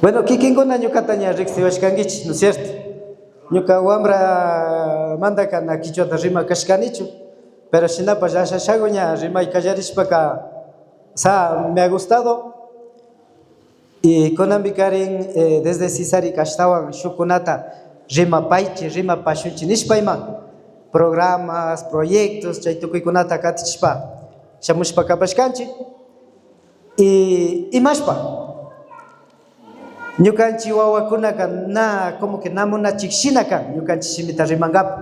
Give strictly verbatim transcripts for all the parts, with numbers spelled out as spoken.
Bueno, kikinkuna ñukata ña riksiwashkankichik, ¿no es cierto? Ñuka wambramantaka na kichwata rimak kashkanichu, pero shinapash ashashagu ña rimay kallarishpaka, o sea, me ha gustado. Y kunanpikarin, eh, desde Sisarika ashtawan shukkunata rimapaychik, rimapashunchik nishpa ima programas, proyectos, chay tukuykunata katichishpa shamushpa kapashkanchik. Y imashpa, ñukanchik wawakunaka na, como que na munachik shina kan ñukanchik shimita rimankapak.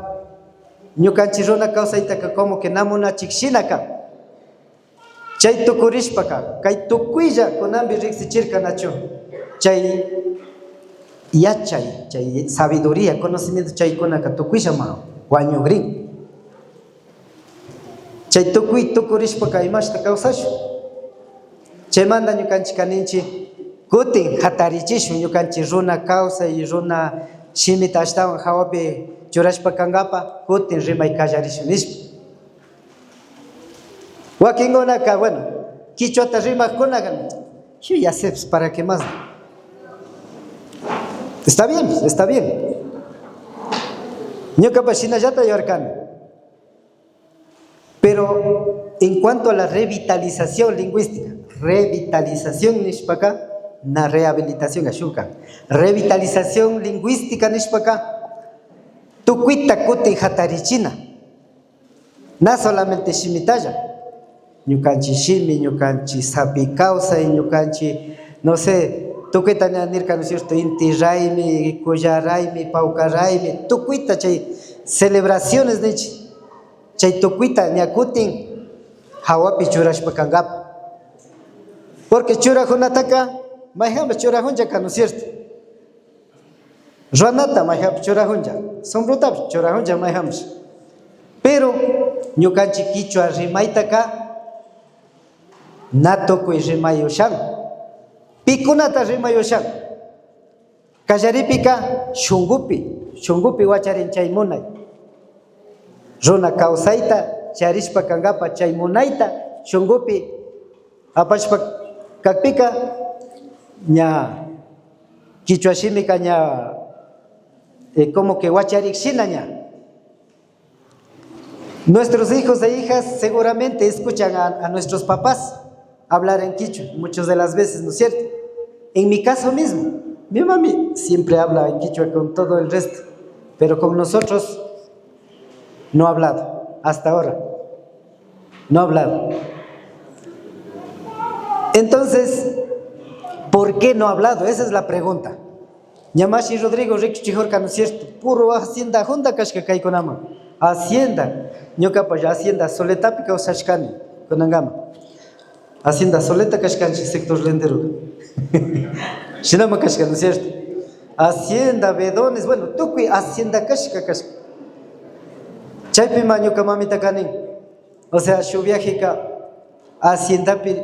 Ñukanchik runa kawsaytaka como que na munachik shina kan. Chay tukurishpaka, kay tukuylla kunanpi riksichirka nachu, chay yachay, chay sabiduría, conocimiento chaykunaka tukuyllama wañugrin. Chay tukuy tukurishpaka imashta kawsashun? Chaymanta ñukanchikka ninchik, kutin hatarichishun ñukanchik runa kawsay, runa shimita ashtawan hawapi churashpa kankapak, kutin rimay kallarishun nishpa. Wakinkunaka, bueno, kichwata rimakkunaka, yo ya sé, pues, ¿para qué más? Está bien, está bien. Ñukapash shinallata yuwarkani. Pero en cuanto a la revitalización lingüística, revitalización nishpaka, na rehabilitación ashukka. Revitalización lingüística nishpaka, tukuyta kutin hatarichina. Na solamente shimitalla. Ñukanchik shimi, ñukanchik sapi kawsay, ñukanchik, no sé, tukuyta ña nirka, ¿no es cierto? Inti raymi, kulla raymi, pawka raymi, tukuyta chay celebraciones ninchik. Chay tukuyta ña kutin hawapi churashpa kankapak. Porque churajunataka mayjanpash churajunlla kan, ¿no es cierto? Ruanata mayjanpash churajunlla, sombrutapash churajunlla mayjanpash. Pero ñukanchik kichwa rimaytaka na tukuy rimay ushan. Pikunata rimay ushan? Kallaripika shunkupi, shunkupi wacharin chay munay. Runa kawsayta charishpa kankapak chay munayta shunkupi apashpa kakpika, ña kichwa shimika ña, eh, como que wacharik shina ña. Nuestros hijos e hijas seguramente escuchan a, a nuestros papás hablar en quichua muchas de las veces, ¿no es cierto? En mi caso mismo, mi mami siempre habla en quichua con todo el resto, pero con nosotros no ha hablado hasta ahora. No ha hablado. Entonces, ¿por qué no ha hablado? Esa es la pregunta. Ña mashi Rodrigo rikuchijurka, ¿no es cierto? Puro hacienda junta kashka kaykunaman. Hacienda. Ñukapash hacienda soletapi kawsashkani kunankama. Hacienda soleta kashkanchik sector lindero. Shinaman kashka, ¿no es cierto? Hacienda, bedones, bueno, tukuy hacienda kashka, kashka. Chaypima ñuka mamitaka nin, o sea, shuk viajeka haciendapi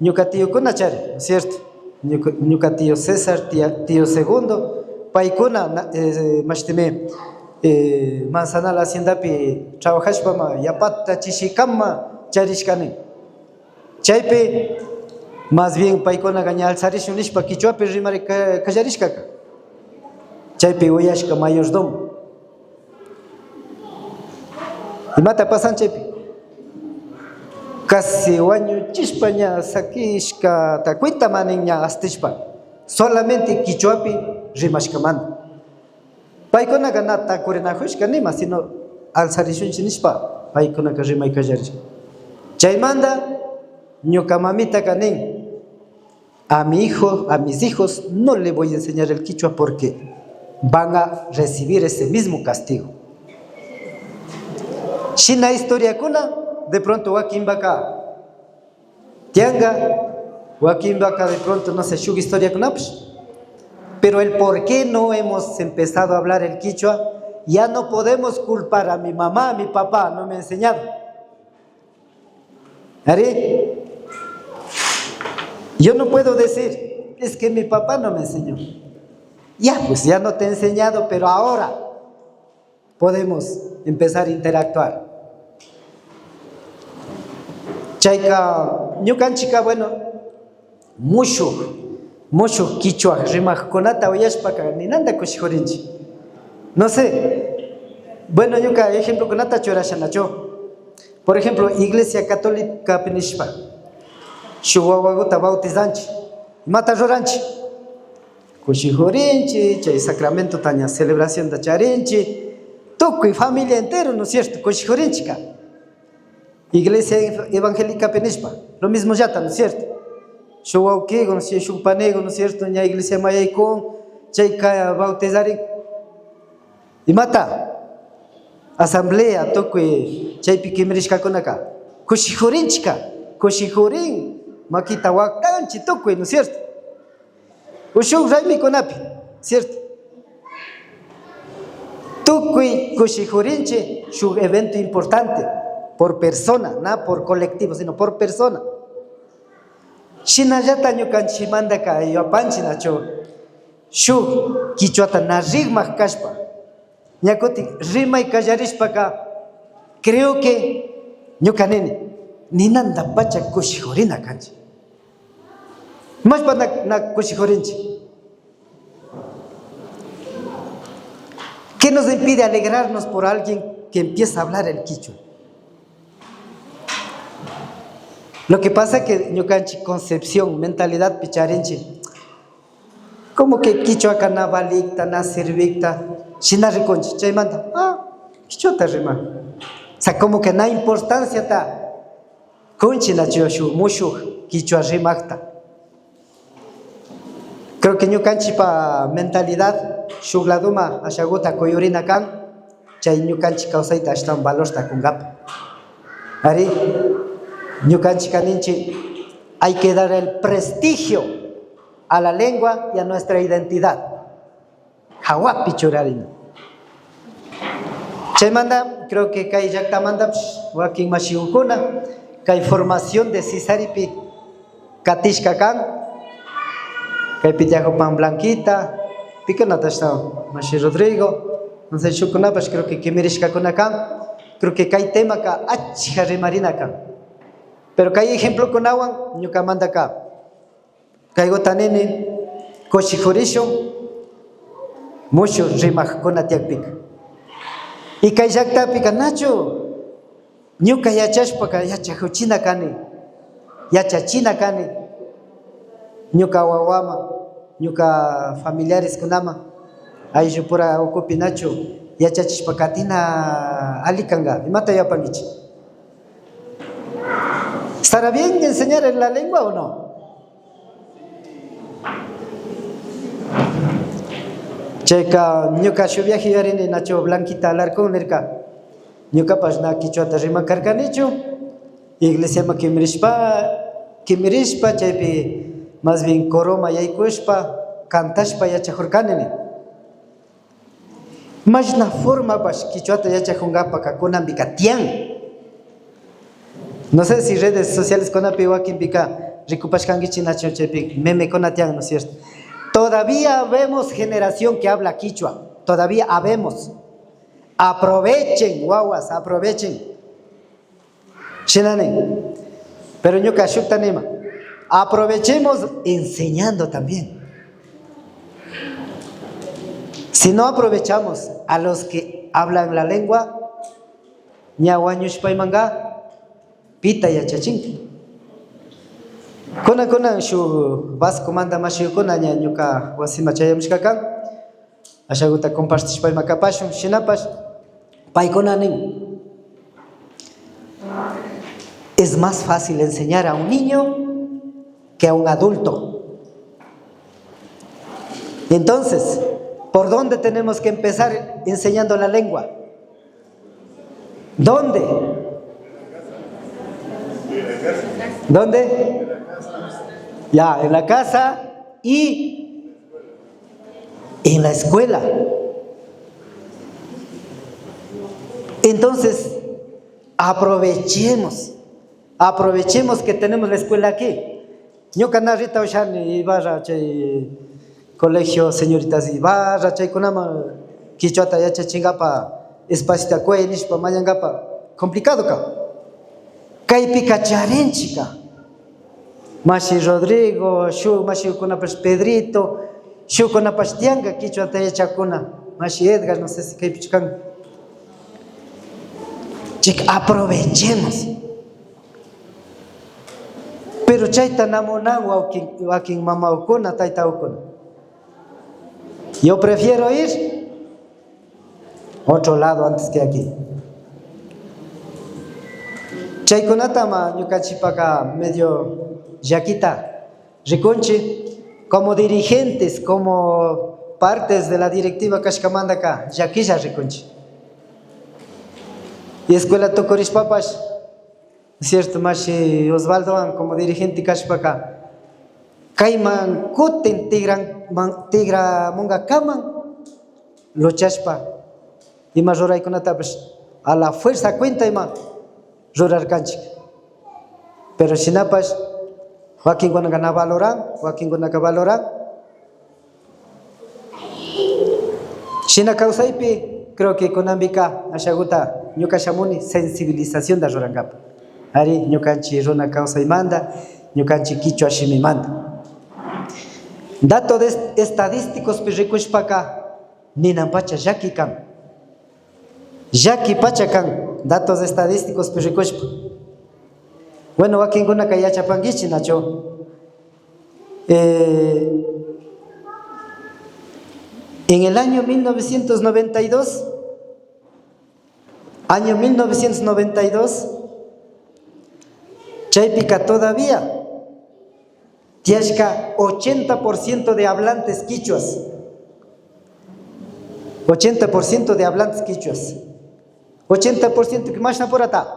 ñuka tiyokuna charin, ¿no es cierto? Ñuka, ñuka tío César, tía, tío Segundo, paykuna na, eh, mashtimi, eh, Manzanal haciendapi trabajashpama yapata chishikama charishka nin. Chaypi, más bien, paykunaka ña alzarishun nishpa kichwapi rimari ka-, kallarishkaka. Chaypi uyashka mayordomo. ¿Imata pasan chaypi? Casi wañuchishpa ña sakishkata cuentama nin ña astishpa. Solamente kichwapi rimashkamanta. Paykunaka na takurinajushka nima, sino alzarishunchik nishpa, paykunaka rimay kallarishka. Chaymanta ñuka mamitaka nin, a mi hijo, a mis hijos no le voy a enseñar el kichwa porque van a recibir ese mismo castigo. Shina historiakuna de pronto wakinpaka tiyanka, wakinpaka de pronto, no sé, shuk historiakunapash. Pero el por qué no hemos empezado a hablar el kichwa, ya no podemos culpar a mi mamá, a mi papá, no me ha enseñado. Ari, yo no puedo decir, es que mi papá no me enseñó. Ya, pues ya no te ha enseñado, pero ahora podemos empezar a interactuar. Chayka, ñukanchikka, bueno, mushuk Mushuk kichwa rimakkunata uyashpaka ninanta kushijurinchik. No sé, bueno, ñuka ejemplokunata churasha nachu. Por ejemplo, Iglesia Católicapi nishpa, shuk wawaguta bautizanchik. Imata ruranchik? Kushijurinchik, chay sacramentota ña celebracionta charinchik. Tukuy familia entero, ¿no es cierto? Kushijurinchikka. Iglesia ev-, evangélicapi nishpa, lo mismollata, ¿no es cierto? Shuk wawkigu, ¿no es cierto? Shuk panigu, ¿no es cierto? Ña iglesiaman yaykun, chayka bautizarin. Imata? Asamblea, tukuy chaypi kimirishkakunaka kushijurinchikka, kushijurin, makita waktanchik tukuy, ¿no es cierto? O shuk raymikunapi, ¿cierto? Tukuy kushijurinchik shuk evento importante, por persona, na por colectivo, sino por persona. Shinallata ñukanchikmantaka yuyapanchik nachu, shuk kichwata na rimak kashpa, ña kutin rimay kallarishpaka, creo que ñuka nini, ninantapacha kushijurina kanchik. Imashpa na, na kushijurinchik? ¿Qué nos impide alegrarnos por alguien que empieza a hablar el kichwa? Lo que pasa que ñukanchik concepción, mentalidadpi charinchik, como que kichwaka na valikta, na sirvikta, shina rikunchik. Chaymanta, ah, kichwata riman. O sea, como que na importanciata kunchik nachu shuk mushuk kichwa rimakta. Creo que ñukanchikpa mentalidad shuk ladoman ashaguta kuyurina kan, chay ñukanchik kawsayta ashtawan valorta kunkapak. Ari, ñukanchikka ninchik, hay que dar el prestigio a la lengua y a nuestra identidad. Jawapi churarina. Chaymanta, creo que kay llaktamantapish wakin mashigukuna kay formación de Sisaripi katishka kan. Kaypi tiyajupan Blanquita, pikunata ashtawan mashi Rodrigo, no sé, shukkunapash creo que kimirishkakuna kan. Creo que kay temaka achka rimarina kan. Pero kay ejemplokunawan ñukamantaka kayguta nini, kushijurishun mushuk rimakkuna tiyakpika. Y kay llaktapika nachu ñuka yachashpaka yachajuchina kani, yachachina kani ñuka wawaman, ñuka familiareskunaman, ayllupura ukupi nachu yachachishpa katina alli kanka. Imata yuyapankichik? ¿Estará bien enseñar la lengua o no? Chayka ñuka shuk viaje yuyarini nachu Blanquita Alarcón nirka. Ñukapash na kichwata rimak karkanichu. Iglesiaman kimirishpa, kimirishpa, chaypi más bien coroman yaykushpa, cantashpa yachajurkani nin. Mashna formapash kichwata yachajunkapaka kunanpika tiyan. No sé si redes socialeskunapi wakinpika rikupashkankichik nachu, chaypi memekuna tiyan, ¿no es cierto? Todavía vemos generación que habla kichwa. Todavía habemos. Aprovechen, wawas, aprovechen. Shina nin. Pero ñuka shukta nima, aprovechemos enseñando también. Si no aprovechamos a los que hablan la lengua, ña wañushpaymanka pita yachachinka. Kunan, kunan shuk Vascomanta mashikuna ña ñuka wasiman chayamushka kan. Ashaguta compartishpa ima kapashun. Shinapash paykuna nin, es más fácil enseñar a un niño que a un adulto. Entonces, ¿por dónde tenemos que empezar enseñando la lengua? ¿Dónde? ¿Dónde? Ya, en la casa y en la escuela. Entonces, aprovechemos, aprovechemos que tenemos la escuela aquí. Ñuka na rita ushani Ibarra chay colegio señoritas Ibarra chaykunaman kichwata yachachinkapa espacita kuy nishpa mañankapa complicado kan. Kaypika charinchika. Mashi Rodrigo, shuk mashikunapash Pedrito, shukkunapash tiyanka kichwata yachakkuna. Mashi Edgar, no sé si kaypichu kan. Chayka aprovechemos. Pero chayta na munan wakin, wakin mamakuna, taytakuna. Yo prefiero ir otro lado antes que aquí. Chaykunatama ñukanchikpaka medio llakita rikunchik, como dirigentes, como partes de la directiva kashkamantaka llakilla rikunchik. Y escuela tukurishpapash, cierto, mashi Osvaldowan como dirigente kashpaka, kayman kutin tigran-, man-, tigramunkakaman luchashpa, ima ruraykunatapash a la fuerza cuenta ima rurarkanchik. Pero shinapash wakinkunaka na valoran, wakinkunaka valoran. Shina kawsaypi, creo que kunanpika ashakuta ñuka shamuni sensibilizacionta rurankapak. Ari, ñukanchik runa kawsaymanta, ñukanchik kichwa shimimanta. Dato de est-, estadísticospi rikushpaka, ninanpacha llaki kan. Llaki pacha kan, datos estadísticospi rikushpa. Bueno, wakinkunaka yachapankichik, nachu. Eh, en el año mil novecientos noventa y dos, año mil novecientos noventa y dos, chaypika todavía tiyashka ochenta por ciento de hablantes kichwas. Ochenta por ciento de hablantes kichwas. Ochenta por ciento que más purata.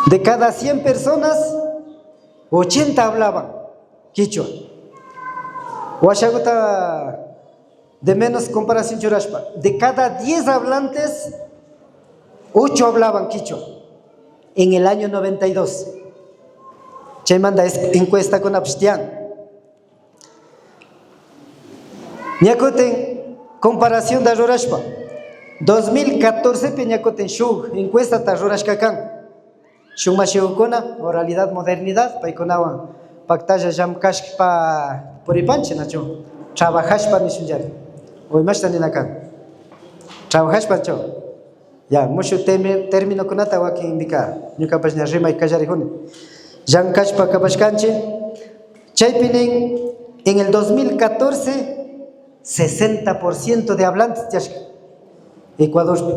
De cada cien personas, ochenta hablaban kichwa. Washakuta de menos comparación churashpa, de cada diez hablantes, ocho hablaban kichwa en el año noventa y dos. Chaymanta es-, encuestakunapash tiyan. Ña kutin comparacionta rurashpa, dos mil catorcepi ña kutin shuk encuestata rurashka kan. Shuk mashikukuna, oralidad, modernidad, paykunawan paktalla llamkashpa puripanchik, nachu? Trabajashpa nishunllari. O imashta nina kan. Trabajashpachu. Ya, mushuk temi-, términokunata wakinpika ñukapash ña rimay kallarijuni. Llankashpa kapashkanchik, chaypi nin, en el dos mil catorce, sesenta por ciento de hablantes tiyashka Ecuadorpi.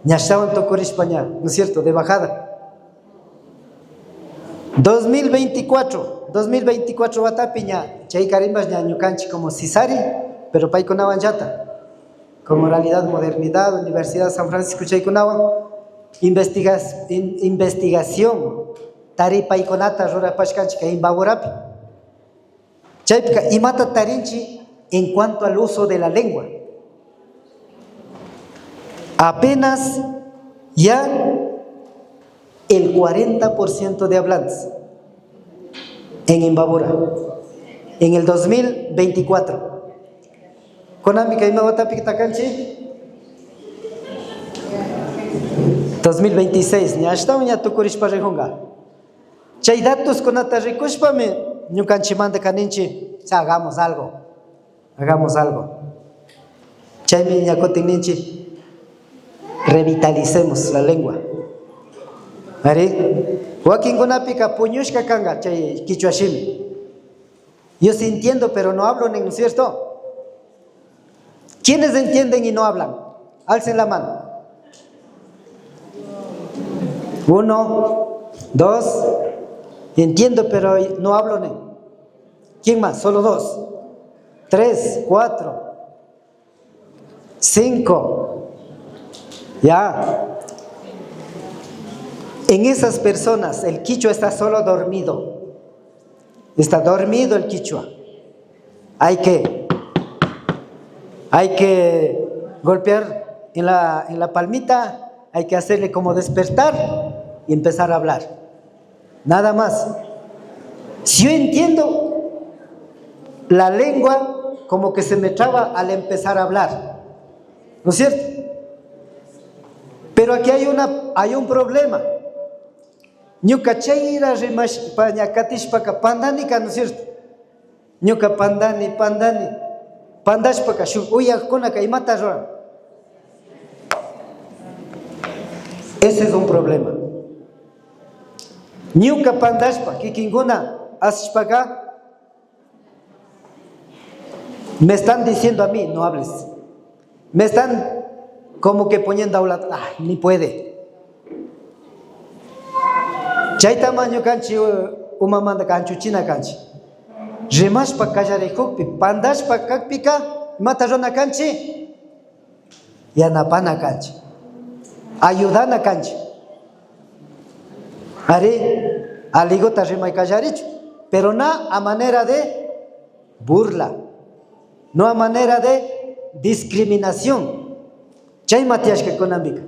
Ña ashtawan tukurishpa ña, ¿no es cierto?, de bajada. Dos mil veinticuatro, dos mil veinticuatro watapi ña, chaykarinpash ña ñukanchik como Sisari, pero paykunawanllata, como Realidad Modernidad, Universidad San Francisco chaykunawan investigas-, in-, investigación taripaykunata rurapashkanchik kay Imbaburapi. Chaypika imata tarinchik en cuanto al uso de la lengua. Apenas ya el cuarenta por ciento de hablantes en Imbabura en el dos mil veinticuatro. Kunanpika ima watapika kanchik? Dos mil veintiséis, ña ashtawan ña tukurishpa rijunka. Chay datoskunata rikushpami ñukanchikmantaka ninchik, "Hagamos algo, hagamos algo". Chaymi ña kutin ninchik, "Revitalicemos la lengua". Ari, wakinkunapika puñushka kanka chay kichwa shimi. "Yo sí entiendo, pero no hablo", nin, ¿no es cierto? ¿Quiénes entienden y no hablan? Alcen la mano. Uno, dos, entiendo, pero no hablo, nin. ¿Quién más? Solo dos. Tres, cuatro, cinco. Ya. En esas personas, el kichwa está solo dormido. Está dormido el kichwa. Hay que, hay que golpear en la, en la palmita, hay que hacerle como despertar y empezar a hablar. Nada más. Si yo entiendo, la lengua como que se me traba al empezar a hablar. ¿No es cierto? Pero aquí hay una, hay un problema. Ñuka chayra rimashpa ña katishpaka pandanika, ¿no es cierto? Ñuka pandani, pandani. Pandashpaka shuk uyakkunaka imata ruran. Ese es un problema. Ñuka pandashpa kikinkuna asishpaka, me están diciendo a mí, no hables. Me están como que poniendo a un lado, ah, ni puede. Chaytama ñukanchik, uh, umamanta kanchuchina kanchik. Rimashpa kallarikukpi, pandashpa kakpika, imata runa kanchik? Yanapana kanchik. Ayudana kanchik. Ari, aliguta rimay kallarichun, pero na a manera de burla, no a manera de discriminación. Chayma tiyashka kunanpika.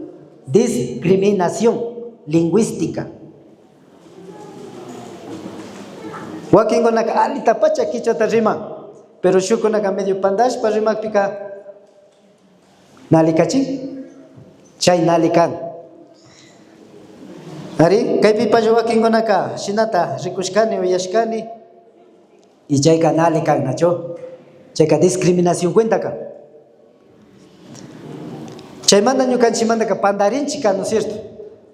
Discriminación lingüística. Wakinkunaka allitapacha kichwata riman, pero shukkunaka medio pandashpa rimakpika, nali kachin, chay nali kan. Ari, kaypipash wakinkunaka shinata rikushkani, uyashkani, y chayka nali kan, nachu? Chayka discriminación cuenta kan. Chaymanta ñukanchikmantaka pandarinchik kan, ¿no es cierto?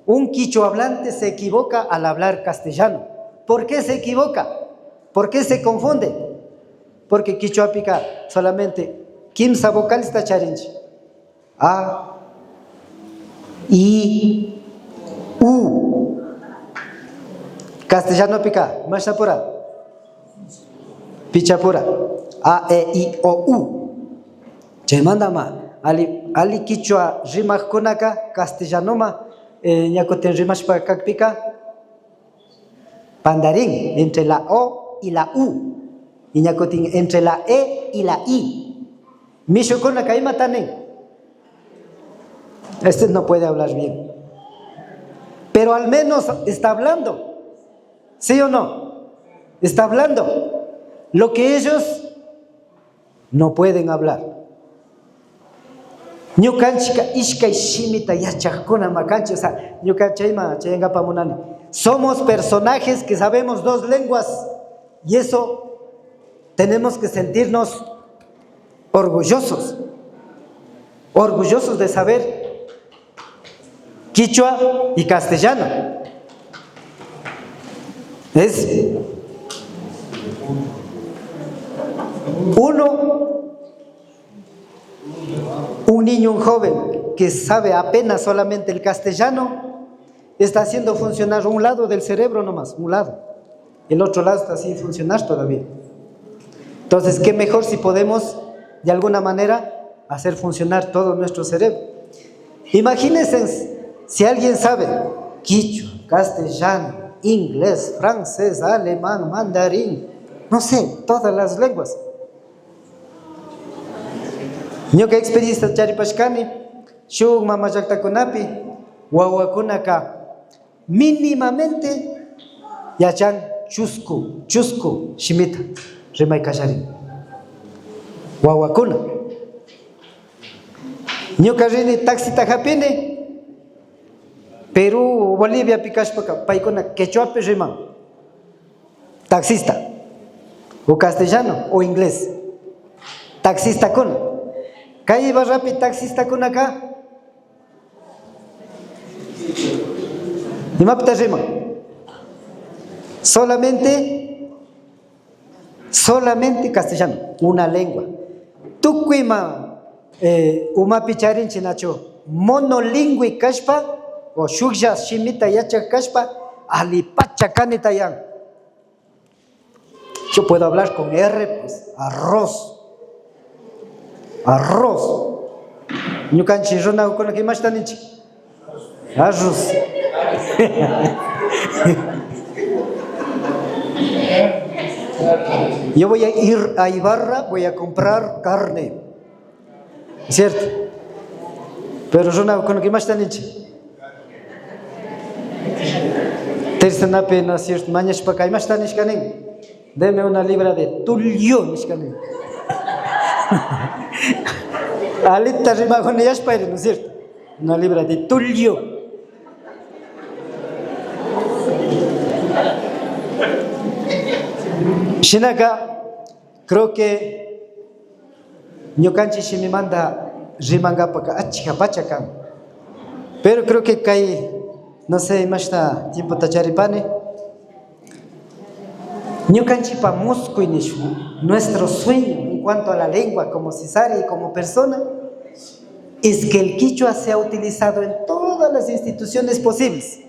Un quichua hablante se equivoca al hablar castellano. ¿Por qué se equivoca? ¿Por qué se confunde? Porque kichwapika solamente kimsa vocalesta charinchik. A, I, U. Castellanopika, imashna pura? Pichapura. A, E, I, O, U. Chaymantama, ali, ali kichwa rimakkunaka castellanoma, eh, ña kutin rimashpa kakpika, pandarin entre la O y la U. Y ña kutin entre la E y la I. Mishukkunaka imata nin? Este no puede hablar bien. Pero al menos está hablando. ¿Sí o no? Está hablando. Lo que ellos no pueden hablar. Ñukanchikka ishkay shimita yachakkunama kanchik, o sea, ñuka chayma chayankapa munani. Somos personajes que sabemos dos lenguas y eso tenemos que sentirnos orgullosos, orgullosos de saber quichua y castellano. Es uno, un niño, un joven que sabe apenas solamente el castellano, está haciendo funcionar un lado del cerebro nomás, un lado. El otro lado está sin funcionar todavía. Entonces, qué mejor si podemos, de alguna manera, hacer funcionar todo nuestro cerebro. Imagínense si alguien sabe quichua, castellano, inglés, francés, alemán, mandarín, no sé, todas las lenguas. Ñuka experiencia charipashkani, shuk mama llaktakunapi wawakunaka mínimamente yachan chusku, chusku shimita rimay kallarin wawakuna. Ñuka rini taxita japini, Perú o Boliviapi kashpaka paykuna quechuapi riman. Taxista, o castellano o inglés. Taxistakuna. Kay barrapi taxistakunaka imapita riman? Solamente, solamente castellano, una lengua. Tukuyma, eh, umapi charinchik nachu, monolingüe kashpa o shuklla shimita yachak kashpa, alipacha kanita yan. Yo puedo hablar con R, pues, arroz. Arroz. Ñukanchik runakukunaka imashta ninchik? Arroz. Yo voy a ir a Ibarra, voy a comprar carne. ¿Cierto? Pero runakukunaka imashta ninchik? Tercenapi, ¿no es cierto? Mañashpaka imashta nishka nin? Deme una libra de tullo, nishka nin. Alita rimakuna yashpayri, ¿no es cierto? Una libra de tulio. Shinaka, creo que ñukanchik shimimanta rimankapaka achka pacha kan. Pero creo que kay, no sé, imashna tiempota charipani. Ñukanchikpa muskuy nishun, nuestro sueño en cuanto a la lengua como Cesare y como persona, es que el quichua sea utilizado en todas las instituciones posibles,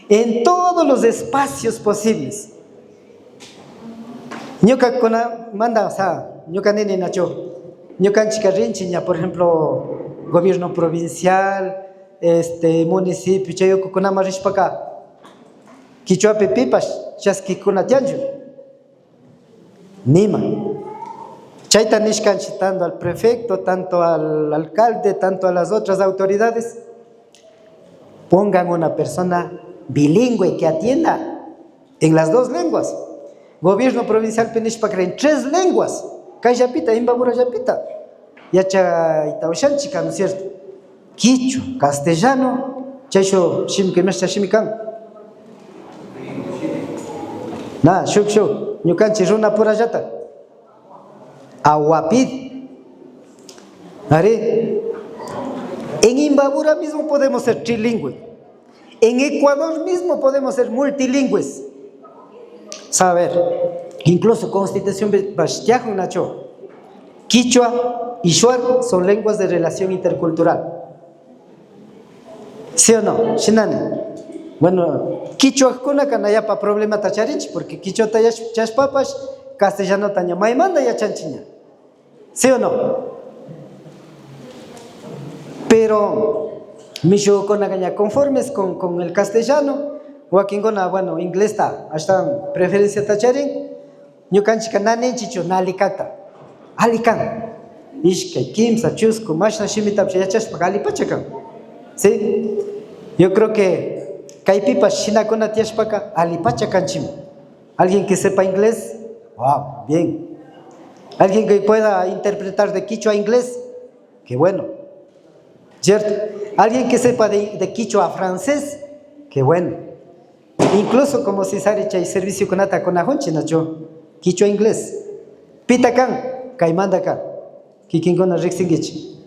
en todos los espacios posibles. Ñukakunamanta, o sea, ñuka nini nachu, ñukanchikka rinchik ña, por ejemplo, gobierno provincial, este, municipio, chay ukukunaman rishpaka, kichwapi pipash chaskikkuna tiyanchu. Nima. Chayta nishkanchik tanto al prefecto, tanto al alcalde, tanto a las otras autoridades, pongan una persona bilingüe que atienda en las dos lenguas. Gobierno provincialpi nishpaka en tres lenguas. Kayllapita, Imbabura llapita. Yachayta ushanchikka, ¿no es cierto? Kichwa, castellano, chayshuk shimika imashna shimi kan. Na, shuk, shuk, ñukanchik runapurallata. Aguapid. Ari. En Imbabura mismo podemos ser trilingüe. En Ecuador mismo podemos ser multilingües. Saber, incluso constitución bastiajo nacho. Kichwa y shuar son lenguas de relación intercultural. ¿Sí o no? Shinani. Bueno, kichwakunaka na yapa problemata charinchik, porque kichwata yash-, chashpapash castellanota ña maymanta yachanchik ña. ¿Sí o no? Pero mishukunaka ña conformes con, con el castellano, wakinkuna, bueno, inglesta ashtawan preferenciata charin. Ñukanchikka na ninchikchu na alli kakta. Alli kan. Ishkay, kimsa, chusku, mashna shimitapish yachashpaka allipacha kan. ¿Sí? Yo creo que kaypipash shinakuna tiyashpaka allipacha kanchimi. Alguien que sepa inglés, wow, bien. Alguien que pueda interpretar de kichwa a inglés, qué bueno. ¿Cierto? Alguien que sepa de, de kichwa a francés, qué bueno. Incluso como Cesare chay serviciokunata kunajunchik nachu, kichwa inglés. Pita kan, kaymanta kan. Kikinkuna riksinkichik.